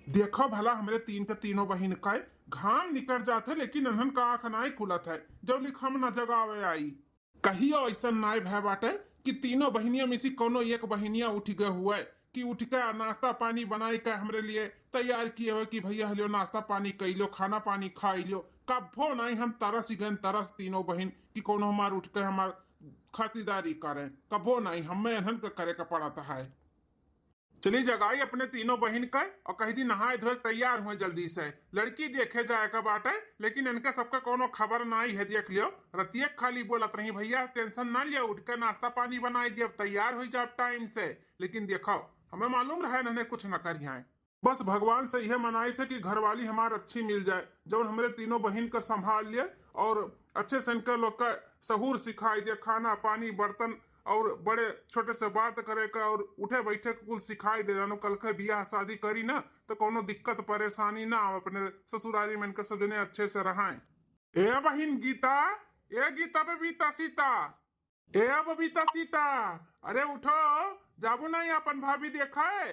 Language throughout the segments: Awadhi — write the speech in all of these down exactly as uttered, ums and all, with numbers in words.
देखो भला हमरे तीन के तीनों बहिन का घाम निकल जात है, लेकिन इन्हन का आँख नाई खुलत है, जब लिख हम न जगावे आई। कहियो ऐसन नाई भय बाटे कि तीनों बहिनिया में से कोनो एक बहिनिया उठ गए हुए कि उठ के नाश्ता पानी बनाई के हमरे लिए तैयार किए हुए कि भैया हलियो नाश्ता पानी कई लो, खाना पानी खाई लो। कब्बो नाई हम तरस गए, तरस तीनों बहिन कि कोनो हमार उठ के हमार खातिरदारी करें, कब्बो नाई, हमें इन्हन के करे के पड़त है। चली जगाई अपने तीनों बहिन के और कह दी नहाए धोए तैयार हुए जल्दी से, लड़की देखे जाए का बाटे। लेकिन इनके सबके कोनो खबर नाई है, देख लियो। रतिये खाली बोलत रही, भैया टेंशन ना लियो, उठ के नाश्ता पानी बनाई दियब, तैयार हुई जाब टाइम से। लेकिन देखो, हमें मालूम रहे इन्हने कुछ न करियाए। बस भगवान से यह मनाई थे कि घरवाली हमार अच्छी मिल जाए, जौन हमरे तीनों बहिन का संभाल लिए और अच्छे से इनका लोग का सहूर सिखाई दे, खाना पानी बर्तन और बड़े छोटे से बात करे का और उठे बैठे के कुल सिखाई दे। जानो कल के बियाह शादी करी ना तो कोनो दिक्कत परेशानी ना आवे, अपने ससुरारी में इनका सब जने अच्छे से रहाएं। ए बहिन गीता, ए गीता बबीता सीता, ए बबीता सीता, अरे उठो, जाबू नहीं अपन भाभी देखाए।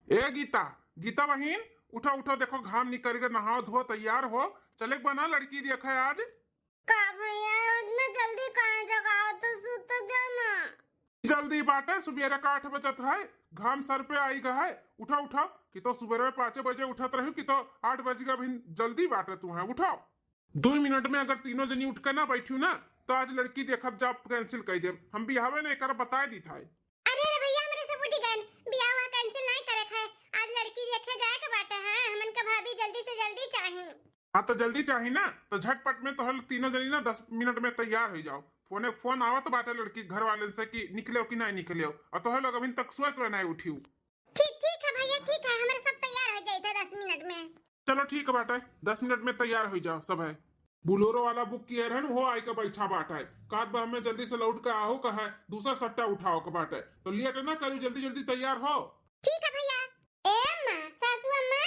ए गीता, गीता बहिन, उठो उठो, देखो घाम निकल के नहाओ धो तैयार हो, चले के बना लड़की देखे आज। का भैया, इतना जल्दी काहे जगाओ, तो सुत जाओ ना। जल्दी बाटे, सुबेरे का आठ बजत है, घाम सर पे आई गए है। उठो उठो, कि तो सुबेरे पाँचे बजे उठत रही कि तो आठ बज गए, अभी जल्दी बाटे तू है, उठो। दो मिनट में अगर तीनों जनी उठ के ना बैठू ना तो आज लड़की देखब जाब कैंसिल कर देब, हम बियाहवे नहीं करब, बताए दी था। अरे रे भैया, हमरे सब उठ गए, बियाह हुआ कैंसिल नहीं करे खाए, आज लड़की देखे जाए के बाटे। हाँ, हमन के भाभी जल्दी से जल्दी चाही। हाँ तो जल्दी चाही ना, तो झटपट में तो हम तीनों जनी ना दस मिनट में तैयार हो जाओ। फोने फोन आवत बाटे लड़की घर वाले से कि निकले हो कि नहीं निकले हो, और तोहे लोग अभी तक सोए सोए नहीं उठी। ठीक, ठीक है भैया, ठीक है, हमरे सब तैयार हो जाए थे दस मिनट में। चलो ठीक बाटे, दस मिनट में तैयार हो जाओ सब है। बुलोरो वाला बुक किए रहन, वो आइके बैठा बाटे। कात बा हमें जल्दी से लौट के आहो कहे, दूसरा सट्टा उठाओ के बाटे। तो लेट ना करू, जल्दी जल्दी तैयार हो। ठीक है भैया। ए अम्मा, सासू अम्मा,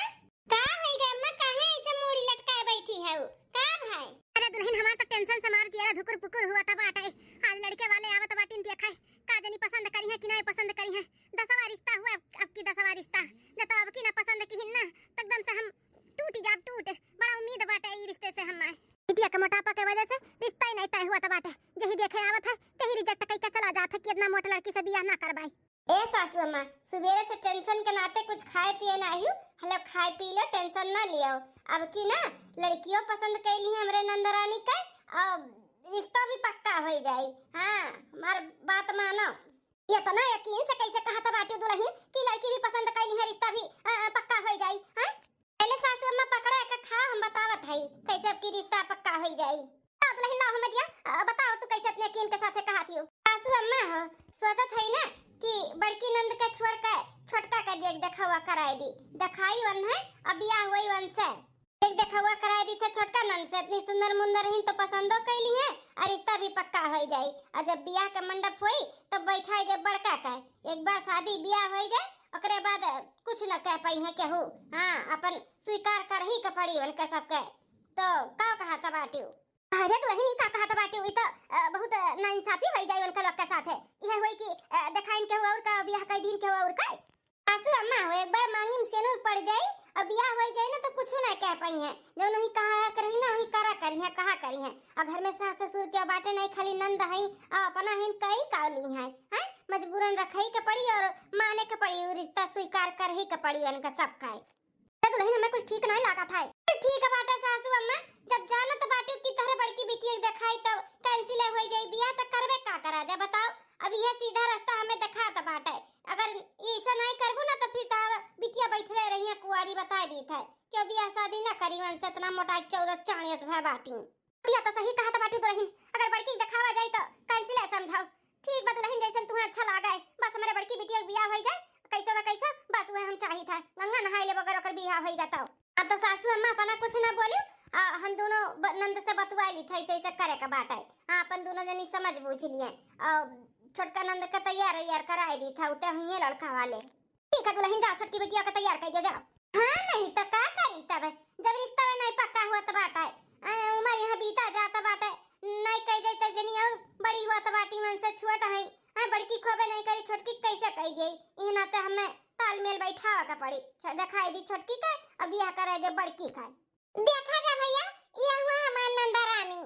का होई गे अम्मा, काहे ऐसे मूड़ी लटकाए बैठी है? का भाई? अरे दुल्हन, हमार तो टेंशन से मार जियरा धुकुर पुकुर हुआ था बाटे। आज लड़के वाले आवत बाटिन, देखा है का जनी पसंद करी है कि नहीं पसंद करी है। दसवा रिश्ता हुआ अब, अब की दसवा रिश्ता। जब तो अब की ना पसंद की ना, तो एकदम से हम टूट जाब टूट। बड़ा उम्मीद बाटे ई रिश्ते से हमार। बिटिया के मोटापा के वजह से रिश्ता ही नहीं तय हुआ था बाटे। जही देखे आवत है, तही रिजेक्ट कई के चला जात है कि इतना मोटा लड़की से बियाह ना करबाई। ए सासू अम्मा, सुबेरे से टेंशन के नाते कुछ खाए पिए ना आयु। हलो खाए पी लो, टेंशन ना लियो। अब की ना लड़कियों पसंद कैली है हमरे नंदरानी के, और रिश्ता भी पक्का हो जाई। हाँ, हमार बात मानो। इतना यकीन से कैसे कहत बाटू दुल्हन कि लड़की भी पसंद कैली है, रिश्ता भी, अ, पक्का हो जाई? हैं? पहले सासू अम्मा पकड़ो, एके खाओ, हम बतावत हई कैसे अब की रिश्ता पक्का हो जाई। आओ दुल्हन, लाओ हमें दिया, अ, बताओ तू कैसे इतने यकीन के साथे कहत हियो? सासू अम्मा हो, सोचत हई ना कि बड़की नंद के छोड़ के छोटका के देख देखावा कराए दी, देखाई वन है, अब बियाह हुई वन से। एक देखावा कराए दी थे छोटका नंद से, इतनी सुंदर मुंदर रही तो पसंदो कैली है और रिश्ता भी पक्का हो जाई। और जब बियाह के मंडप होई तब बैठाई दे बड़का के। एक बार शादी बियाह हो जाए ओकरे बाद कुछ न कह पाई है केहू। हाँ, अपन स्वीकार कर ही के पड़ी उनके सबके। तो का कहा था बाटू? अरे दुल्हन, ई का कहा था बाटू? ई तो, अ, बहुत नाइंसाफी हो जाए उनका लोग के साथ है। यह हुई कि, अ, देखाइन केहू और का बियाह कर दीन केहू और का। सासू अम्मा हो, एक बार मांगी में सेनुर पड़ जाई और बियाह हो जाई ना तो कुछ ना कह पाई है। जौन वही कहा है करी ना, वही करा करी है, कहा करी है। और घर में सास ससुर के बाटे नहीं, खाली नंद है और अपना हिन कई कावली है, हैं? मजबूरन रखई के पड़ी और माने के पड़ी, उ रिश्ता स्वीकार कर ही के पड़ी उनका सब का। तो दुल्हन हमें कुछ ठीक नहीं लागत है। ठीक बाटे सासू अम्मा, जब जानत बाटू कि तोहरे बड़की बिटिया के देखाई तब कैंसिल हो जाई बियाह तो करबे का करा जा बताओ। अब यह सीधा रास्ता हमें देखात बाटे। अगर ऐसा नहीं करबू ना तो फिर तार बिटिया बैठले रहिए कुंवारी, बताए दी थे। क्यों बियाह शादी ना करी उनसे, इतना मोटा चौदह चाणियस भय बाटी। बिटिया तो सही कहत बाटू दुल्हन, अगर बड़की के देखावा जाई तो कैंसिल समझाओ। ठीक बा दुल्हन, जैसन तुम्हें अच्छा लागे, बस हमरे बड़की बिटिया के बियाह हो जाए, कैसो ना कैसो, बस वह हम चाहित है। गंगा नहाए लेबो अगर ओकर बियाह होई गा तो। अब तो सासू अम्मा अपना कुछ ना बोली, आ, हम दोनों ब-, नंद से बतुआ ली था, ऐसे ऐसे करे का बात है। हाँ, अपन दोनों जनी समझ बूझ लिए, आ, छोटका नंद का तैयार वैयार कराए दी था, उते हुई है लड़का वाले। ठीक है दुल्हन, जाओ छोटकी बिटिया का तैयार कर दो, जाओ। हाँ, नहीं तो का करी तब, जब रिश्ता में नहीं पक्का हुआ तो बात है, आ, उम्र यहाँ बीता जाता बात है, नहीं कह जाए तो जनी और बड़ी हुआ तो बाटी मन से छोट है, आ, बड़की खोबे नहीं करी, छोटकी कैसे कह जाई? इह नाते हमें तालमेल बैठावे के पड़ी। छ-, देखाई दी छोटकी के, अब बियाह कराई दे बड़की का। देखा जा भइया, ये हुआ हमार नंदा रानी।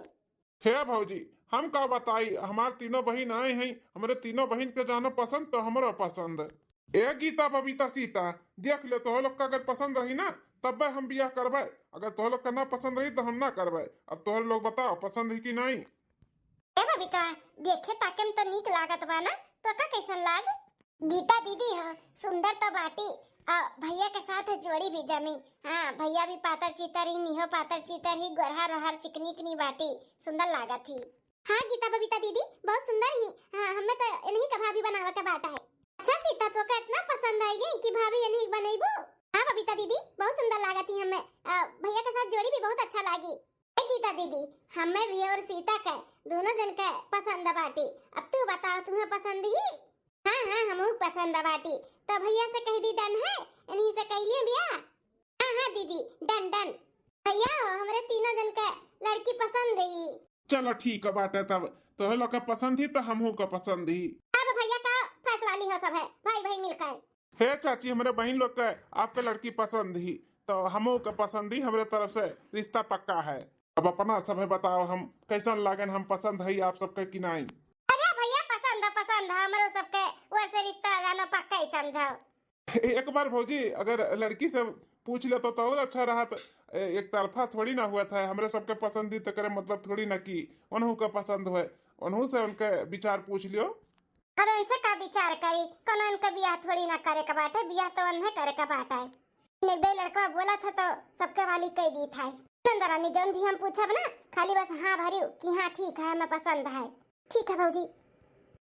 हे भौजी, हम का बताई, हमार तीनों बहिन आई हैं, हमरे तीनों बहिन के जानो पसंद तो हमरो पसंद। ए गीता, बबीता, सीता, देख ले, तोह लोग का अगर पसंद रही ना, तब्बे हम बियाह करबे। अगर तोह लोग का ना पसंद रही तो हम ना करबे। अब तोहर लोग बताओ, पसंद है कि नहीं? ए बबीता, देखे ताके में तो नीक लागत बा ना, तो का कैसन लाग? गीता दीदी हो, सुंदर तो बाटी, आ भैया के साथ जोड़ी भी जमी। हाँ, भैया भी पातर चीतर ही, निहो पातर चीतर ही, गोरहर ओरहर चिकनी कनी बाटी, सुंदर लागत ही। हाँ गीता बबीता दीदी, बहुत सुंदर ही। हाँ, हमें तो इन्हीं का भाभी बनावे के बाटा है। अच्छा सीता, तो का इतना पसंद आई गई कि भाभी इन्हीं बनैबू? हाँ बबीता दीदी, बहुत सुंदर लागत ही हमें। आ, भैया के साथ जोड़ी भी बहुत अच्छा लागी। ए गीता दीदी, हमें भी और सीता के दोनों जन के पसंद बाटी। अब तू बताओ, तुम्हें पसंद ही? हाँ हाँ, हमहू पसंद बाटी। तो भैया से कह दी डन है, इन्हीं से कह लिए बियाह। हाँ हाँ दीदी, डन डन। भैया हो, हमरे तीनों जन के लड़की पसंद ही। चलो ठीक है बाटे, तब तोहे लोग के पसंद ही तो हमहू के पसंद ही। अब भैया का फैसला ली हो सब है भाई भाई मिलकर। हे चाची, हमरे बहिन लोग के आपके लड़की पसंद ही, तो हमहू के पसंद ही, हमरे तरफ से रिश्ता पक्का है। अब अपना सभे बताओ, हम कैसन लागन, हम पसंद हई आप सबके कि नाई? अरे भैया, पसंद है, पसंद है, हमरो सबके ओर से रिश्ता जानो पक्का ही समझाओ। एक बार भौजी अगर लड़की से पूछ ले तो, तो और अच्छा रहत। ए-, एक तरफा थोड़ी ना हुआ था, हमरे सबके पसंद ही तो करे मतलब थोड़ी ना कि उन्हों का पसंद हुए, उन्हों से उनके विचार पूछ लियो। अब इनसे का विचार करी, कोनो इनके बियाह थोड़ी ना करे के बाटे, बियाह तो उन्हें करे के बाटे। एक दो लड़का बोला था तो सबके वाली कह दी था। नंदरानी जौन भी हम पूछब ना, खाली बस हाँ भरियो कि हाँ ठीक है, हमें पसंद है। ठीक है भौजी।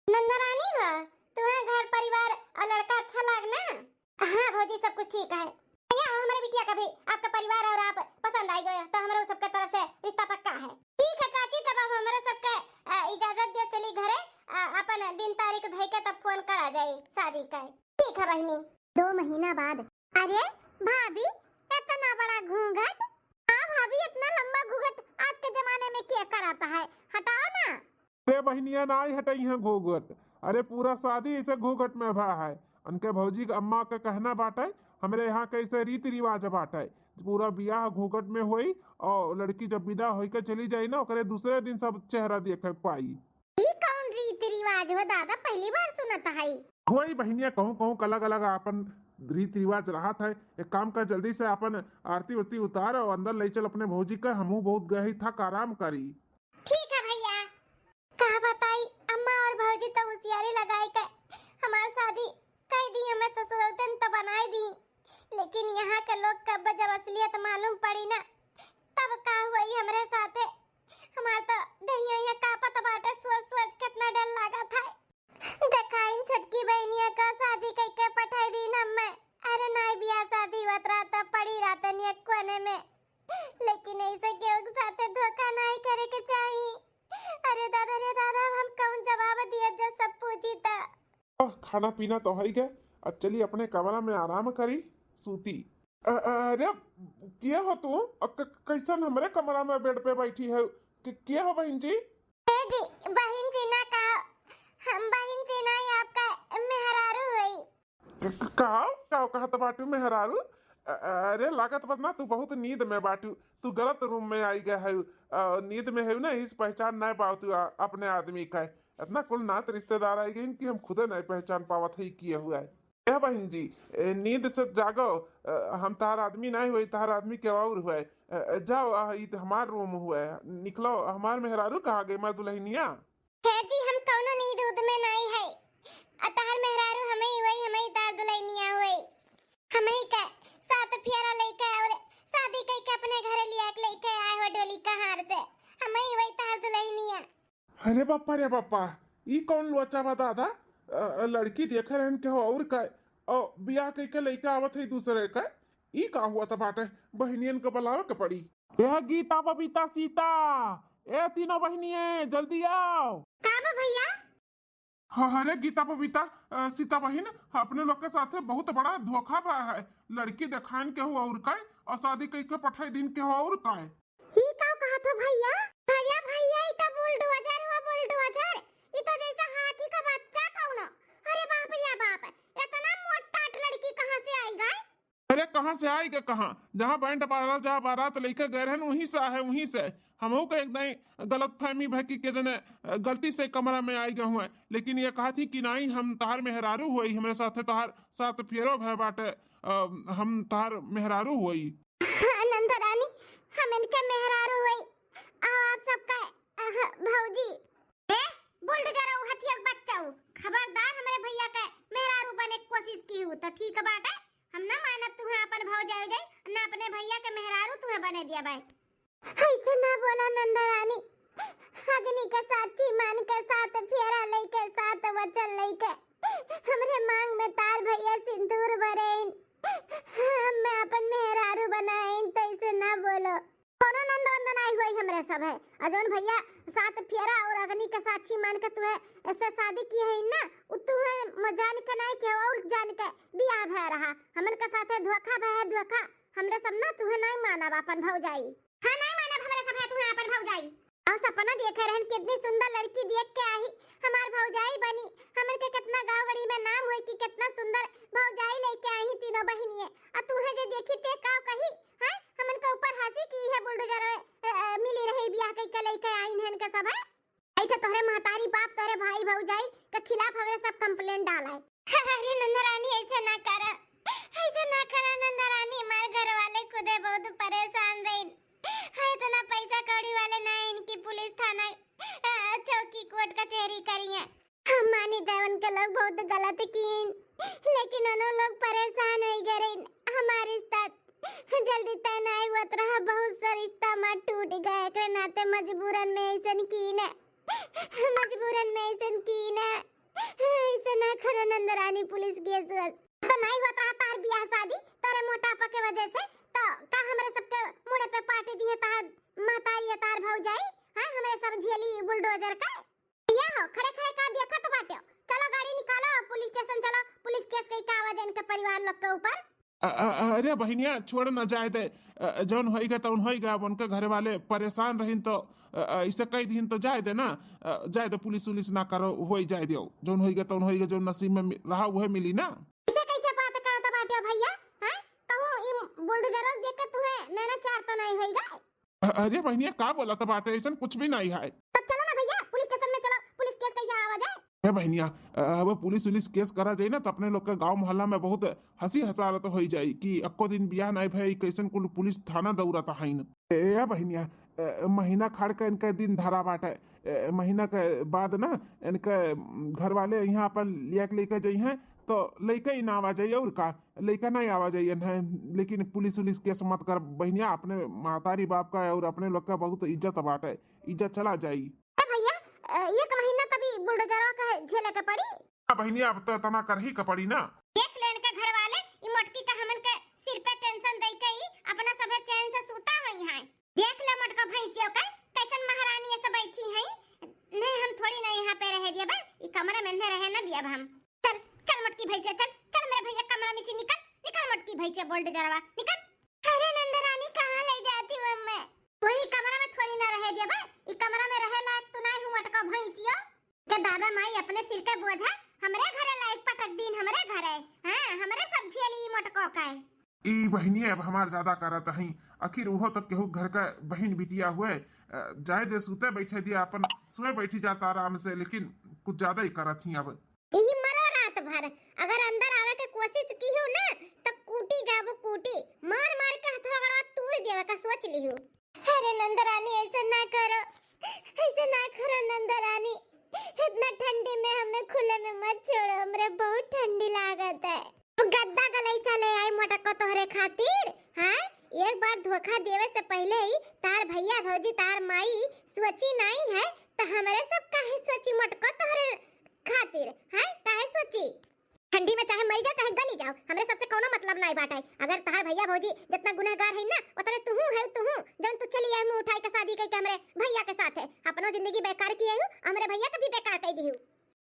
नंदरानी हो, तुम्हें घर परिवार और लड़का अच्छा लाग ना? हाँ भौजी, सब कुछ ठीक है। भैया हो, हमारे बिटिया का भी आपका परिवार और आप पसंद आई गए, तो हमारे सबके तरफ से रिश्ता पक्का है। ठीक है चाची, तब अब हमारे सबके, अ, इजाजत दियो, चली घरे, अ, अपन दिन तारीख धई के तब फोन करा जाई शादी का। ठीक है बहिनी। दो महीना बाद। अरे भाभी, इतना बड़ा घूंघट? हाँ भाभी, इतना लंबा घूंघट आज के जमाने में क्या कराता है, हटाओ ना। अरे बहिनिया, ना ही हटई है घूंघट। अरे पूरा शादी इसे घूंघट में भा है। उनके भौजी के अम्मा के कहना बाटे, हमरे यहाँ कैसे रीति रिवाज बाटे, पूरा बियाह घूंघट में होई और लड़की जब विदा होई के चली जाई ना, ओकरे दूसरे दिन सब चेहरा देखे पाई। ई कौन रीति रिवाज हो दादा, पहली बार सुनत है। होई बहिनिया, कहूँ कहूँ का अलग अलग अपन रीति रिवाज रहत है। एक काम कर, जल्दी से अपन आरती उरती उतार और अंदर ले चल अपने भौजी के, हमहू बहुत गही थक, आराम करी। ठीक है भैया। का बताई, अम्मा और भौजी तो होशियारी लगाई के हमार शादी कई दी, हमें ससुरौतन तो बनाई दी, लेकिन यहाँ के लोग कब जब असलियत मालूम पड़ी ना, तब का हुई हमरे साथे। हमार तो देहिया यहाँ कांपत बाटे, सोच सोच कितना डर लागत है। देखाइन छोटकी बहनिया का शादी करके पठाई दी ना मैं। अरे नाई, बियाह शादी होत रहा तो पड़ी रहतन एक कोने में, लेकिन ऐसे केहू के साथे धोखा नाई करे के चाही। अरे दादा रे दादा, अब हम कौन जवाब दिए जब सब पूछी त? ओह, खाना पीना तो होई गए, अब चली अपने कमरा में आराम करी, सूती। अ-, अ-, अरे, के हो तू? अ, क-, कैसन हमरे कमरा में बेड पे बैठी है? के, के हो बहिन जी? ए जी, बहिन जी ना कहो, हम बहिन जी ना, ये आपका मेहरारू होई। क-, क-, कहो, का कहत बाटू मेहरारू? अ-, अ-, अरे, लागत बा ना तू बहुत नींद में बाटू, तू गलत रूम में आई गए है, अ, नींद में है ना, इस पहचान नहीं पावत तू, अ, अपने आदमी का। इतना कुल नात रिश्तेदार आई गइन कि हम खुदे नहीं पहचान पावत है कि ये हुआ है। ए बहिन जी, ए, नींद से जागो, अ, हम तहार आदमी नहीं हुए, तहार आदमी के और हुए। अ, अ, जाओ, अ, ई त हमार रूम हुए, निकलो, हमार मेहरारू कहाँ गई, हमार दुल्हनिया? हे जी, हम कौनो नींद उद में नहीं है, अ, तहार मेहरारू हमें ही हुई, हमें ही तहार दुल्हनिया हुई, हमें ही का सात फेरा लेके और शादी करके अपने घरे लिया के लेके आए हो डोली कहार से, हमें ही हुई तहार दुल्हनिया। अरे बापा रे बापा, ई कौन लोचा बा दादा? अ, अ, लड़की देखे रहन के हो और का, और बियाह कइके लइका आवत है दूसरे का, ई का हुआ त बाटे? बहिनियन के बुलावे के पड़ी। ए गीता, बबीता, सीता, ए तीनों बहिनिये, जल्दी आओ। का बा भैया? हाँ, अरे गीता, बबीता, अ, सीता बहिन, अपने लोग के साथे बहुत बड़ा धोखा बा है। लड़की देखाइन के हो और का, और शादी कइके पठाई दिन के हो और का। ई का कहत हो भैया? अरे भैया, ई तो बुलडोजर हुआ, बुलडोजर। ई तो जैसे हाथी का बच्चा कौनो। अरे बाप रे बाप, इतना मोट टाट लड़की कहाँ से आइगा? अरे, कहाँ से आइगा, कहाँ? जहाँ बैंड बारा, जहाँ बारात लइके गए रहन, वहीं से आहे, वहीं से। हमहू के एकदम गलतफहमी भय कि के जने, अ, गलती से कमरा में आइगा हुए, लेकिन ये कहत ही कि नाहीं, हम तहार मेहरारू होई, हमरे साथे तहार सात फेरो भय बाटे, अ, हम तहार मेहरारू होई। हाँ, नंदा रानी, हम इनके मेहरारू होई, अउ आप सबका, अ, भौजी। ए, बुलडोजर अउ हथिया के बच्चा हो, खबरदार हमरे भैया के मेहरारू बने के कोशिश किहू तो ठीक बाटे। हम ना मानब तुहे अपन भौजाई उजाई, ना अपने भैया के मेहरारू तुहे बने दिया बाई। ऐसे ना बोला नंदा रानी, अग्नि के साक्षी मान के सात फेरा लइके, सात वचन लइके, हमरे मांग में तार भैया सिंदूर भरेन, हमें अपन मेहरारू बनाइन, तो ऐसे ना बोलो। कोनो नंद वंद नाई होई हमरे सब है। अ जौन भैया सात फेरा अउर अग्नि के साक्षी मान के तुहे ऐसे शादी किहे हइन ना, उ तुहे म-, जान के नाई के अउर जान के बियाह भय रहा। हमन के साथे धोखा भय है, धोखा। हमरे सब ना तुहे नाई मानब आपन भौजाई। हाँ, नाई मानब हमरे सब है तुहे आपन भौजाई। अउर सपना देखे रहन, कितनी सुंदर लड़की देख के आई, हमार भौजाई बनी। हमन के कितना गाँव गड़ी में नाम होई कि कितना सुंदर भौजाई लइके आई तीनों बहिनिये। अ तुहे जे देखी ते का कही, हैं? हमन के ऊपर हंसी कि इहे बुलडोजर, अ, अ, मिली रही बियाह कइके लइके आइन हन के सब, हैं? ऐसे तोहरे महतारी बाप, तोहरे भाई भौजाई के खिलाफ हमरे सब complaint डाला है। अरे नंदरानी, ऐसे ना करा, ऐसे ना करा नंदरानी, हमार घर वाले खुदे बहुत परेशान रहिन। हाँ, इतना पैसा कौड़ी वाले ना हैं इनकी पुलिस थाना, अ, चौकी कोर्ट कचहरी करी है। हम मानी देवन के लोग बहुत गलत कीन, लेकिन उन्हों लोग परेशान हो गए रहिन। हमार रिश्ता जल्दी तय नाई होत रहा, बहुत सा रिश्ता हमार टूट गए, एकरे नाते मजबूरन में ऐसन कीन है, मजबूरन में ऐसन कीन है। ऐसे ना करो नंदरानी, पुलिस केस वस। तो नाई होत रहा तार बियाह शादी, तोरे मोटापा के वजह से, तो का हमरे सबके मुड़े पे पार्टी दिए तार महतारी या तार भौजाई, हाँ, हमरे सब झेली बुलडोजर का। या हो, खड़े खड़े का देखत बाटे? चलो गाड़ी निकालो, पुलिस स्टेशन चलो, पुलिस केस कई का आवाज इनके परिवार लोग के ऊपर। अ-, अ-, अरे बहिनिया, छोड़ ना, जाए दे। अ, जौन होइगा तौन होइगा, अब उनके घरे वाले परेशान रहिन तो, अ, अ, ऐसे कह दिहिन तो जाए दे ना। अ, जाए दे, पुलिस उलिस ना करो, होई जाए दियो। जौन होइगा तौन होइगा, जौन नसीब में मि-, रहा उहे मिली ना। ऐसे कैसे बात करत बाटे भैया, हैं? कहूँ ई बुलडोजरो देख के तुहे नैना चार तो नहीं होइगा? अ-, अरे बहिनिया, का बोलत बाटे? ऐसन कुछ भी नहीं है। तो चलो ना भैया, पुलिस स्टेशन में चलो, पुलिस केस कैसे आवा जाए। ए बहिनिया, अ, अब पुलिस उलिस केस करा जाई ना, तो अपने लोग के गांव मोहल्ला में बहुत हंसी हसारत होई जाई कि अक्को दिन बियाह नहीं भई, कैसन कुल पुलिस थाना दौड़त हईन। ए बहिनिया, अ, महीना खाड़ के इनके दिन धरा बाटे। ए, महीना के बाद ना इनके घर वाले यहाँ अपन लिया के लेके जाई हैं, तो लइका ही ना आवा जाई, और का? लइका नहीं आवा जाई इन्हें, लेकिन पुलिस उलिस केस मत कर बहिनिया, अपने मातारी बाप का और अपने लोग का बहुत इज्जत बाटे, इज्जत चला जाई। ए भैया, अ, एक महीना तभी बुलडोजरवा का झेले के पड़ी। हाँ बहिनिया, अब तो इतना कर ही के पड़ी ना। देख लेन के घर वाले, ई मोटकी का हमन के सिर पे टेंशन दे के ही अपना सभे चैन से सूता हुई हैं। देख ले मोटका भैंसियों का, कैसन महारानी ऐसे बैठी हैं। नहीं, हम थोड़ी ना यहाँ पे रहे दिया बा, ई कमरे में नहीं रहे ना दिया बा हम। चल, चल मोटकी भैंसिया, चल, चल मेरे भैया कमरा में से निकल, निकल मोटकी भैंसिया बुलडोजरवा, निकल। अरे नंदरानी, कहाँ ले जाती हूँ मैं? वही कमरा में थोड़ी ना रहे दिया बा, ई कमरा में रहे लायक तू नहीं हूँ मोटका भैंसियो। के दादा माई अपने सिर के बोझा हमरे घरे लायक पटक दीन, हमरे घरे, हाँ, हमरे सब झेली मोटको का। ई बहिनिया अब हमार ज्यादा करत हई, आखिर उहो तो केहू घर का बहिन बिटिया हुए। अ, जाए दे, सूते बैठे दिया, अपन सोए बैठी जाता आराम से, लेकिन कुछ ज्यादा ही करत ही अब। ई मरो रात भर, अगर अंदर आवे के कोशिश किहू ना, तो कूटी जाबू कूटी, मार मार के हथवा गड़वा तूड़ देवे का सोच लिहू। अरे नंदरानी, ऐसे ना करो, ऐसे ना करो नंदरानी, इतना ठंडी में हमें खुले में मत छोड़ो, हमरे बहुत ठंडी लागत है। गद्दा गलैचा ले आई मोटको तोहरे खातिर, हाँ? एक बार धोखा देवे से पहले ही तार भैया भौजी तार माई सोची नहीं है, तो हमरे सब काहे सोची मोटको तोहरे खातिर, हाँ? काहे सोची? ठंडी में चाहे मरी जाओ, चाहे गली जाओ, हमरे सबसे कोनो मतलब नाई बाटे। अगर तहार भैया भौजी जितना गुनहगार है ना, उतने तुहू है, तुहू, जौन तू चली आई मुंह उठाई के शादी कई के हमरे भैया के साथ है, अपनो जिंदगी बेकार की है, हमरे भैया के भी बेकार कई दिहू।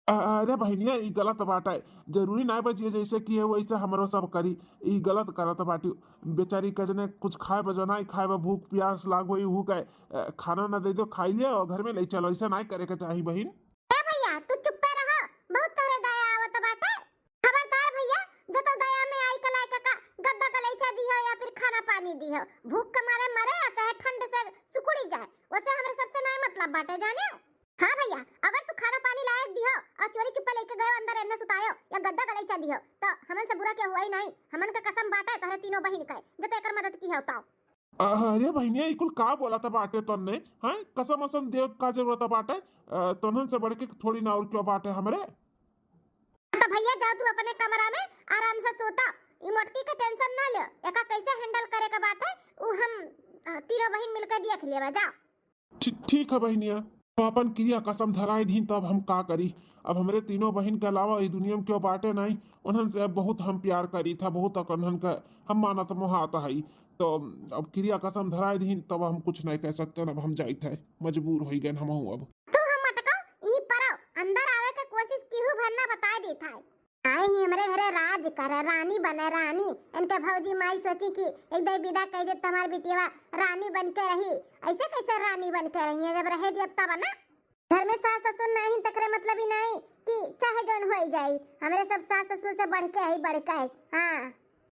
अ-, अरे बहिनिया, ई गलत बाटे। जरूरी नाई बा जे जैसे की है वैसे हमरो सब करी। ई गलत करत बाटी। बेचारी के जने कुछ खाए बा जो नाई खाए बा, भूख प्यास लाग होई, हु के, अ, खाना ना दे दो, खाई ले और घर में ले चलो। ऐसा नाई करे के चाही बहिन। ए भैया, तू चुप्पे रहो, बहुत तोहरे दया आवत बाटे। खबरदार भैया, जो तो दया में आई कल हो, भूख के मारे मरे या चाहे ठंड से सुकुड़ी जाए, वसे हमरे सबसे नाहीं मतलब बाटे, जाने। हाँ भइया, अगर तू खाना पानी लायक दिहो अउर चोरी चुप्पे लेके गयो अंदर एन्ने सुतायो या गद्दा गलैचा दिहो, तो हमन से बुरा केहू होई नाहीं। हमन के कसम बाटे तोहरे तीनों बहिन के, जो तो एकर मदद किहो तो। अरे बहिनिया, ई कुल का बोलत बाटे तन्ने? हैं? कसम असम देव का जरूरत बाटे? अ, तन्हन से बढ़ के थोड़ी ना और क्यों बाटे हमरे? तो भइया, जाओ तू अपने कमरा में आराम से सोता, ई मोटकी के tension ना लो, एका कैसे handle करे के बाटे, उ हम, अ, तीनों बहिन मिलके देख लेबे, जाओ। ठी-, ठीक है बहिनिया, तो अपन किरिया कसम धराई दीन, तब हम का करी? अब हमरे तीनों बहिन के अलावा ई दुनिया में क्यों बाटे नाहीं, उन्हन से अब बहुत हम प्यार करी था, बहुत उन्हन के हम मानत मोहात हई। तो अब किरिया कसम धराई दीन, तब हम कुछ नाहीं कह सकते, अब हम जाइत है, मजबूर होई गए हम अब। तू हम मटको, ई परो, अंदर आवे के कोशिश किहू भर ना बताए देत है। आए ही हमरे घरे राज करे, रानी बने रानी। इनके भौजी माई सोची कि एक दाई विदा कह दे, तुम्हार बिटिया रानी बन के रही। ऐसे कैसे रानी बन के रही है, जब रहे दियब तब ना। घर में सास ससुर नाहीं, तकरे मतलब ही नाहीं कि चाहे जौन होई जाई। हमरे सब सास ससुर से बढ़ के है, बढ़ के है। हाँ।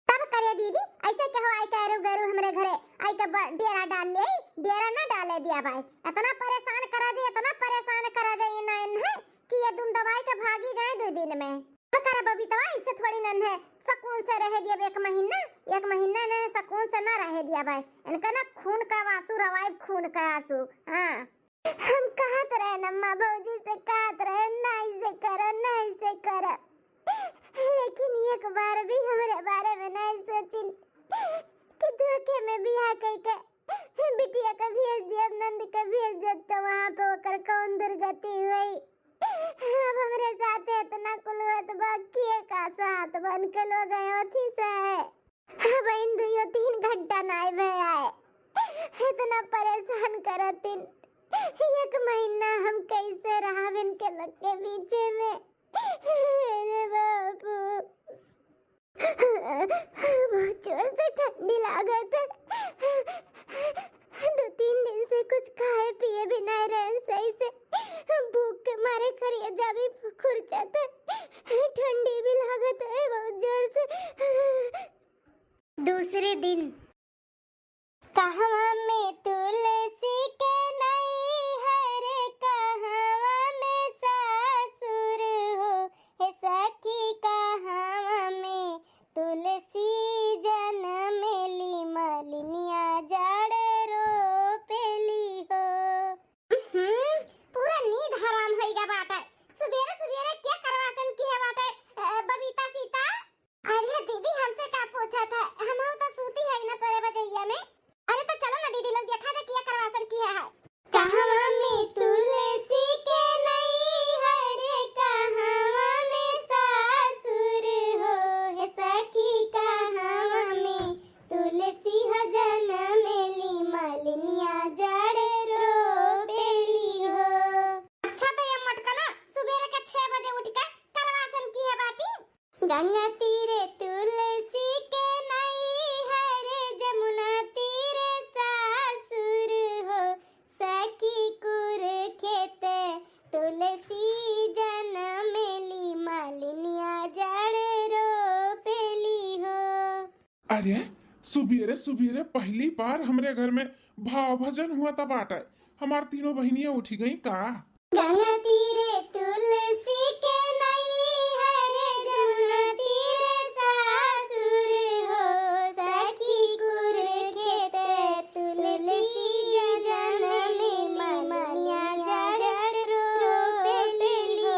तब करे दीदी, ऐसे केहू आई के अरु गरु हमरे घरे आई के ब-, डेरा डाल ले, डेरा ना डाले दिया भाई। इतना परेशान करा दे, इतना परेशान करा दे, ये ना है कि ये दुम दबाई के भागी जाए दो दिन में। तो करे बबीतवा, ऐसे थोड़ी नन है, सुकून से रहे दिया एक महीना, एक महीना ने सुकून से ना रहे दिया भाई। इनका ना खून का आंसू रवाइब, खून का आंसू। हाँ। हम कहत रहे अम्मा, भौजी से कहत रहे, "नाहीं से करा, नाहीं से करा।" लेकिन एक बार भी हमरे बारे में नाहीं सोचिन कि धोखे में बियाह कइके बिटिया के भेज दियब, नंद के भेज दियब, तो वहाँ पे ओकर कौन दुर्गति हुई। अब हमरे साथे इतना कुल होत बा, के का साथ बन के लोग गए होती से। अब इन दुइयो तीन घंटा नाई भे आए, इतना परेशान करतिन। एक महीना हम कैसे रहब इनके लग के बीचे में? अरे बाबू, बहुत जोर से ठंडी लागत है। दो तीन दिन से कुछ खाए पिए भी नहीं रहे सही से। भूख के मारे करेजा भी खुरचत है। ठंडी भी लागत है बहुत जोर से। दूसरे दिन। कहवा में तुलसी के नैहर, कहवा में सासुर हो, हे सखी, कहवा में तुलसी जनमेली, मलिनिया जाड़ रोपेली हो। हम्म, पूरा नींद हराम होइगा बाटे। सुबेरे सुबेरे क्या करवासन की है बाटे, अ, बबीता सीता? अरे दीदी, हमसे का पूछत है, हमहू तो सूती है ना तोरे बजैया में। अरे तो चलो ना दीदी लोग, देखा जा किया करवासन किया है। कहवा में तुलसी के नैहर, कहवा में सासुर हो, हे सखी कहवा में तुलसी हो जनमेली, मलिनिया जाड़ रोपेली हो। अच्छा तो ये मटका ना सुबेरे के छह बजे उठ के करवासन की है बाटी। गंगा तीरे तुलसी के नैहर, जमुना तीरे सासुर हो, सखी कुरुखेत तुलसी जनमेली, मलिनिया जाड़ रोपेली हो। अरे, सुबेरे सुबेरे पहली बार हमरे घर में भाव भजन हुआ था बाटे। हमार तीनों बहिनिया उठी गई का? गंगा तीरे तुलसी के नैहर, जमुना तीरे सासुर हो, सखी कुरुखेत तुलसी जनमेली, मलिनिया जाड़ रोपेली हो।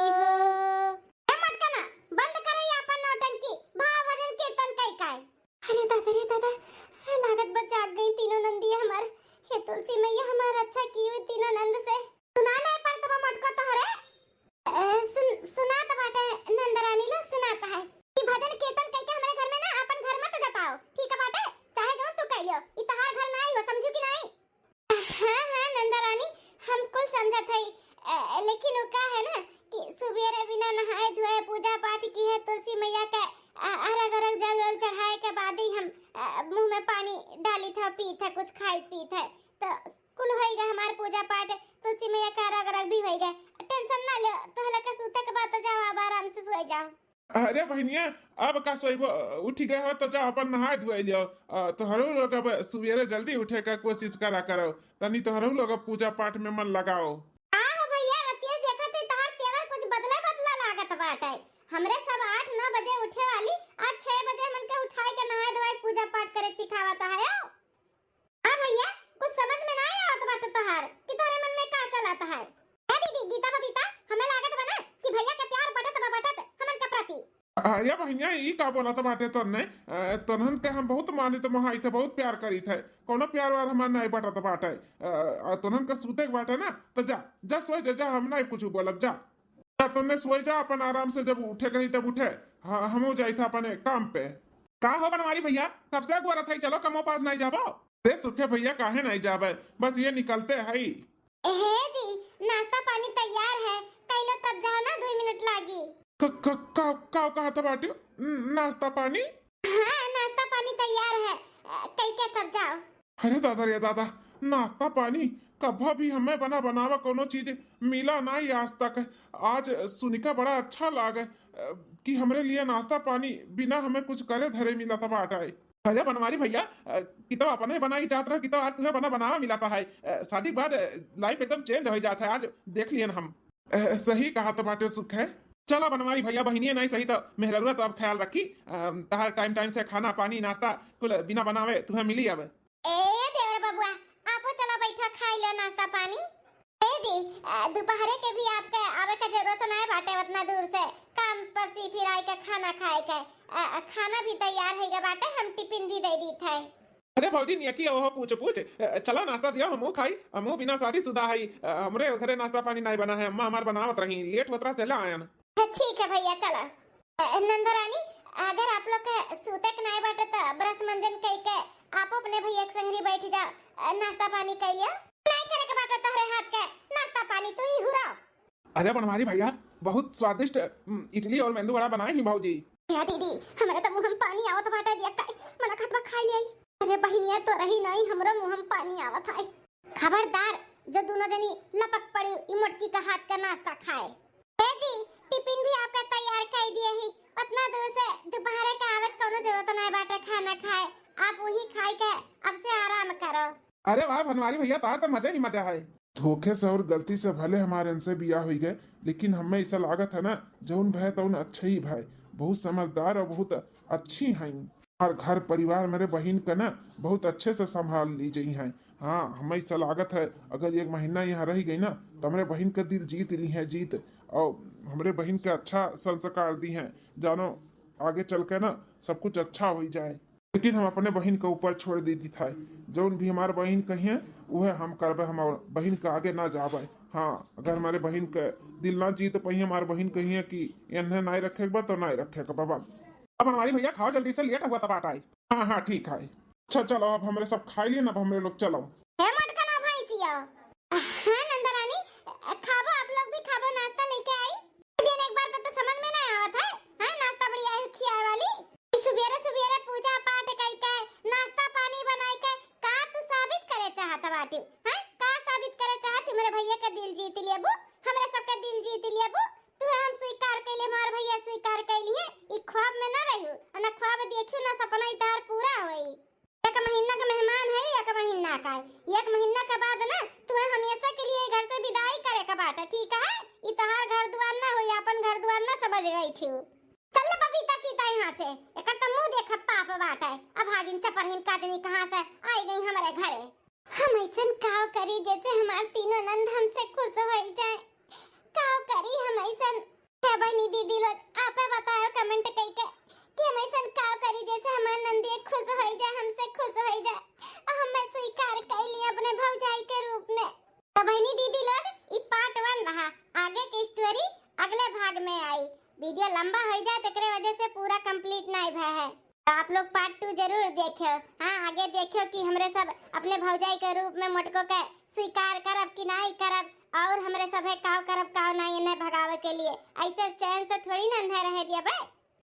ए मटकना, बंद करे ये अपन नौटंकी, भाव भजन कीर्तन कई काय। अरे दादा रे दादा, लागत बा जाग गई तीनों नंदिया हमार। हे तुलसी मैया, हमार रक्षा की हुई तीनों नंद से। सुना नहीं पड़त बा मटको तोहरे? अ, सुन, सुनात बाटे नंदरानी लोग, सुनात है। ई भजन कीर्तन कइके हमरे घर में ना अपन घर मत जताओ, ठीक बाटे? चाहे जौन तू कह लियो, ई तहार घर ना आई हो, समझू कि नहीं? हाँ, हाँ, नंदा रानी, हम कुल समझत हई, अ, लेकिन वो का है ना कि सुबेरे बिना नहाए धोए पूजा पाठ की है, तुलसी मैया के, अ, अरग अरग जल वल चढ़ाए के बाद ही हम, अ, मुंह में पानी डाली था, पी था, कुछ खाई पी था, तो कुल होइगा हमार पूजा पाठ, तुलसी मैया के अरग अरग भी होइगा। Tension ना ले, तोहला के सूते के बाद तो जाओ, अब आराम से सोए जाओ। अरे बहिनिया, अब का सोइबो, उठि गए हो तो जा अपन नहाए धोए लियो। अ, तोहरो लोग अब सुबेरे जल्दी उठे का कोशिश करा करो, तनी तोहरो लोग अब पूजा पाठ में मन लगाओ। का हो भैया, रतिया देखत ही तोहार तेवर कुछ बदला बदला लागत बाटे। हमरे सब आठ नौ बजे उठे वाली, आज छह बजे हमन के उठाए के नहाए धोए पूजा पाठ करे सिखावत है। हाँ भैया, कुछ समझ में नाहीं आवत बाटे तोहार कि तोहरे मन में का चलत है। ए दीदी, गीता बबीता, हमें लागत बा ना कि भैया के प्यार बटत बा बटत हमन के प्रति। अरे बहिनिया, ई का बोलत बाटे तोन्ने? अ, तोन्हन के हम बहुत मानित मोहाइत है, बहुत प्यार करीत है, कोनो प्यार वार हमार नाहीं बटत बाटे। अ, अ, तोन्हन के सूते के बाटे ना, तो जा, जा सोए जा, जा, हम नाहीं कुछ बोलब, जा। जा, तोन्ने सोए जा, अपन आराम से जब उठे के रही तब उठे। हाँ, हमहू जाइत है अपने काम पे। का हो बनवारी भैया, कब से अगुआरत है, चलो कमो पास नाहीं जाबो। अरे सुखे भैया, काहे नाहीं जाबे, बस ये निकलते है। हे जी, नाश्ता पानी तैयार है, कैलो तब जाओ ना, दो मिनट लागी। क-, क-, का, का कहत बाटियो? न-, नाश्ता पानी? हाँ, नाश्ता पानी तैयार है, अ, कई के तब जाओ। अरे दादा रे दादा, नाश्ता पानी कभी भी हमें बना बनावा कोनो चीज मिला नाहीं आज तक। आज सुनिका बड़ा अच्छा लागे, अ, कि हमरे लिए नाश्ता पानी बिना हमें कुछ करे धरे मिलत बाटे। अरे बनवारी भैया, अ, कि तो अपने बनाई जात रहा, कि तो आज तुम्हें बना बनावा मिलत है। अ, शादी के बाद, अ, life एकदम change हो जात है, आज देख लियन हम। अ, सही कहत बाटे सुखे। चला बनवारी भैया, बहिनिया नाहीं सही तो मेहररुआ तो अब ख्याल रखी। अ, तहार time time से खाना पानी नाश्ता कुल बिना बनावे तुम्हें मिली अब। ए देवर बबुआ, आपो चला बैठा, खाई लो नाश्ता पानी। ए जी, अ, दोपहरे के भी आपके आवे का जरूरत नाहीं बाटे उतना दूर से, काम पर से फिर आए के खाना खाए के। अ, अ, खाना भी तैयार है बाटे, हम टिफिन भी दे दीत है। अरे भौजी, नियकी ओहो पूछ पूछ, अ, चला नाश्ता दिया, हमहू खाई, हमहू बिना शादीशुदा है, अ, हमरे घरे नाश्ता पानी नाहीं बना है, अम्मा हमार बनावत रही, late होत रहा, चला आयन। ठीक है भैया, चला। अ, नंदरानी, अगर आप लोग के सूते के नाहीं बाटे तो brush मंजन कई के आप अपने भैया के संगरी बैठ जाओ, अ, नाश्ता पानी कई लियो। नाहीं करे के बाटे तोहरे हाथ के नाश्ता पानी, तू ही हुरा। अरे बनवारी भैया, बहुत स्वादिष्ट, उम, इडली और मेंदू वड़ा बनाए ही भौजी। या दीदी, हमरे तो मुंह में पानी आवत बाटे, दिया का मन खात बा खाई ले आई। अरे बहिनिया, तो रही नाहीं, हमरो मुंह में पानी आवत है। खबरदार, जो दोनों जनी लपक पड़ी ई मोटकी का हाथ का नाश्ता खाए। ए जी, टिफिन भी आपका तैयार कर दिए ही, उतना दूर से दोपहरे का आवे के कोनो जरूरत नाहीं बाटे खाना खाए, आप वही खाए के अब से आराम करो। अरे वाह बनवारी भैया, तार तो मजा ही मजा है। धोखे से और गलती से भले हमारे इनसे बियाह हुई गए, लेकिन हमें ऐसा लागत है ना, जौन भय तौन अच्छे ही भय, बहुत समझदार और बहुत अच्छी हैं। हमार घर परिवार मेरे बहिन का ना बहुत अच्छे से संभाल ली जइहैं। हाँ, हमें ऐसा लागत है, अगर एक महीना यहाँ रह गई ना, तो हमरे बहिन का दिल जीत लिहैं, जीत, और हमरे बहिन के अच्छा संस्कार दिहैं, जानो आगे चल के ना सब कुछ अच्छा हो जाए। लेकिन हम अपने बहिन के ऊपर छोड़ दीत है, जौन भी हमार बहिन कहिए उहे हम करबे, हम बहिन के आगे ना जाबे। हाँ, अगर हमरे बहिन के दिल ना जीत पाई, हमार बहिन कहिए कि इन्हें नाहीं रखे के बा तो नाहीं रखे के बा, बस। अब बनवारी भैया खाओ जल्दी से, late हुआ तब बाटे। हाँ, हाँ, ठीक है। अच्छा, चलो, अब हमरे सब खाई लिए ना, अब हमरे लोग चलो। हे मोटका ना भैंसिया। हाँ, नंदरानी, खाबो, आप लोग भी खाबो, नाश्ता लेके आई। दिन एक बार पे तो समझ में नाहीं आवत है। हाँ, नाश्ता बड़ी आई खियाए वाली। ई सुबेरे सुबेरे पूजा पाठ कई के, नाश्ता पानी बनाई के, का तू साबित करे चाहत बाटी? हैं? का साबित करे चाहत? हमरे भैया के दिल जीत लेबू, हमरे सबके दिल जीत लेबू। तू हम स्वीकार कइले, हमार भैया स्वीकार कइली है। ई ख्वाब में ना रहू, ना ख्वाब देखू, ना सपना ई तार पूरा होई। एक महीना के मेहमान है, एक महीना का है। एक महीना के बाद ना तुम्हें हमेशा के लिए घर से विदाई करे के बाटे, ठीक है? ई तोहार घर दुआर ना होई, अपन घर दुआर ना समझ बैठी हो। चल ले बबीता सीता यहाँ से, एकर तो मुंह देख पाप बाटे। अब भागिन चपरहिन काजनी कहाँ से आई गई हमारे घरे। हम ऐसन काव करी जैसे हमार तीनों नंद हमसे खुश हो जाए। काव करी हम ऐसन? क्या बहनी दीदी लोग, आपे बताओ comment कई के कि हम ऐसन काव करी जैसे हमार नंदिया खुश हो जाए, हमसे खुश हो जाए, और हमें स्वीकार कर लिए अपने भौजाई के रूप में। तो बहनी दीदी लोग, ई part one रहा, आगे की story अगले भाग में आई। Video लंबा हो जाए, तेकरे वजह से पूरा complete नहीं भय है। तो आप लोग part two जरूर देखियो। हाँ, आगे देखियो कि हमरे सब अपने भौजाई के रूप में मोटको के स्वीकार करब कि नहीं करब, और हमरे सब है काव करब काव नहीं इन्हें भगावे के लिए। ऐसे चैन से थोड़ी ना इन्हें रहे दिया बे।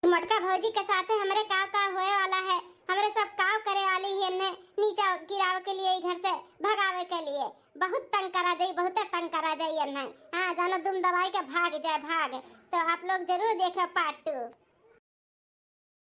मोटका भौजी के साथे हमरे काव काव होए वाला है, हमरे सब काव करे वाली ही इन्हें नीचा गिरावे के लिए, ई घर से भगावे के लिए। बहुत तंग करा जाई, बहुत तंग करा जाई इन्हें। हाँ, जानो दुम दबाई के भाग जाए, भाग। तो आप लोग जरूर देखियो part two।